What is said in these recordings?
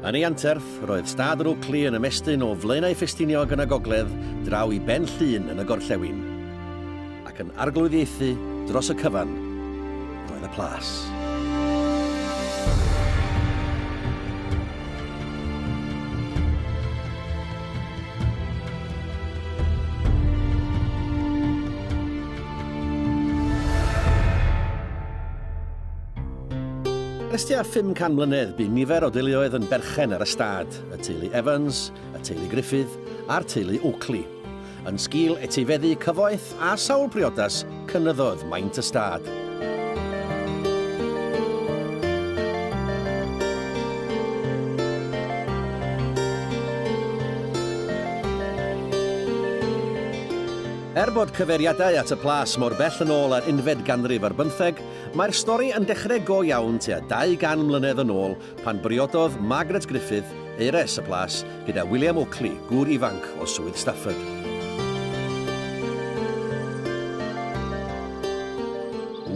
Yn ei anterth, roedd stad yr Oakley yn ymestyn o Flaenau Ffestiniog yn y gogledd draw i Ben Llŷn yn y gorllewin, ac yn arglwyddiaethu dros y cyfan roedd y plas. Ers tua 500 mlynedd bu nifer o deuluoedd yn berchen ar y stad, y teulu Evans, y teulu Griffith a'r teulu Oakley. Yn sgil etifeddu cyfoeth a sawl priodas, cynyddodd maint y stad. Er bod cyfeiriadau at y plas mor bell yn ôl â'r unfed ganrif ar bymtheg, Mae'r stori yn dechrau go iawn tua 200 mlynedd yn ôl pan briododd Margaret Griffith, aeres y plas, gyda William Oakley, gŵr ifanc o Swydd Stafford.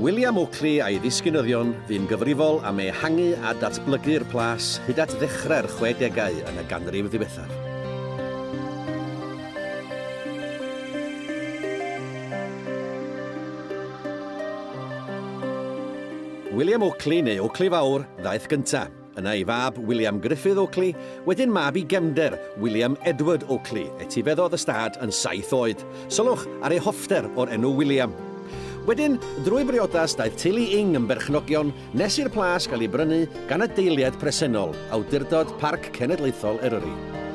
William Oakley a'i ddisgynyddion fu'n gyfrifol am ehangu a datblygu'r plas hyd at ddechrau'r chwedegau yn y ganrif ddiwethaf. William Oakley neu Oakley Fawr ddaeth gynta', yna ei fab William Griffith Oakley, wedyn mab i gefnder, William Edward Oakley, etifeddodd y stad yn saith oed. Sylwch ar ei hoffter o'r enw William. Wedyn, drwy briodas daeth teulu Ing yn berchnogion nes i'r plas gael ei brynu gan y deiliad presennol, Awdurdod Parc Cenedlaethol Eryri.